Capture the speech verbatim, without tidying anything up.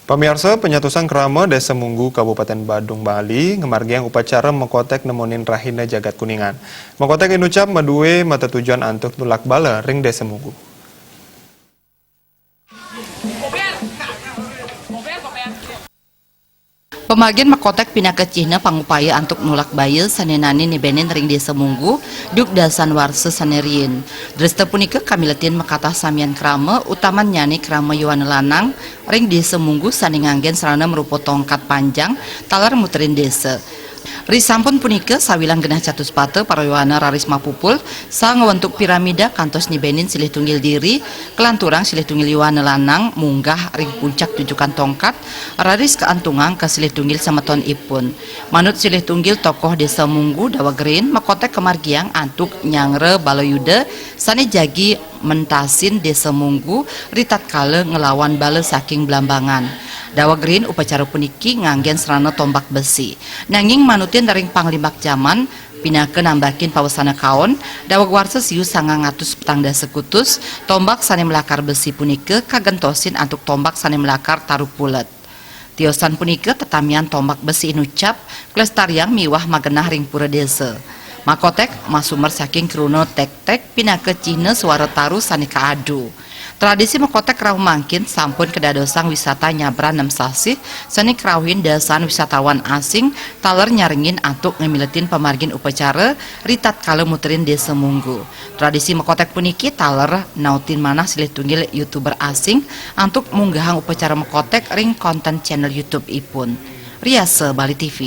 Pamiarsa, panyatusan krama Desa Munggu, Kabupaten Badung, Bali, ngamargiang upacara makotek nemonin rahina jagat Kuningan. Makotek inucap madue matatujuan antuk nulak bala ring Desa Munggu. Pamargin makotek pinaka cihna pangupaya antuk nulak baya sane nani nibenin ring Desa Munggu, duk dasan warsa sane riin. Dresta punika kamiletin makatah samian krama, utamannyané krama yowana lanang ring Desa Munggu sane nganggen sarana marupa tongkat panjang taler muterin desa. Risampun punika, sawilang genah catuspata para yowana raris mapupul, saha ngwentuk piramida kantos nibenin silih tunggil diri, kalanturang silih tunggil yowana lanang munggah ring puncak jujukan tongkat, raris kaantungang ka silih tunggil semeton ipun. Manut silih tunggil tokoh Desa Munggu, daweg riin makotek kamargiang antuk nyangra bala Yuda sane jagi mentasin Desa Munggu ritatkala nglawan bala saking Blambangan. Daweg riin upacara puniki nganggen sarana tombak besi. Nanging manutin ring panglimbak jaman, pinaka nambakin pawesana kaon, daweg warsa siu sangang atus petang dasa kutus, tombak sane malakar besi punika kagentosin antuk tombak sane malakar taru pulet. Tiosan punika tetamian tombak besi inucap, kalestariang miwah magenah ring pura desa. Makotek masumer saking kruna tek-tek pinaka cihna suara taru sane kaadu. Tradisi makotek rauh mangkin sampun kadadosang wisata nyabran nem sasih sane karauhin dasan wisatawan asing taler nyarengin antuk ngamiletin pamargin upacara ritatkala muterin Desa Munggu. Tradisi makotek puniki taler nautin manah silih tunggil YouTuber asing antuk munggahang upacara makotek ring konten channel YouTube ipun. Riasa Bali T V.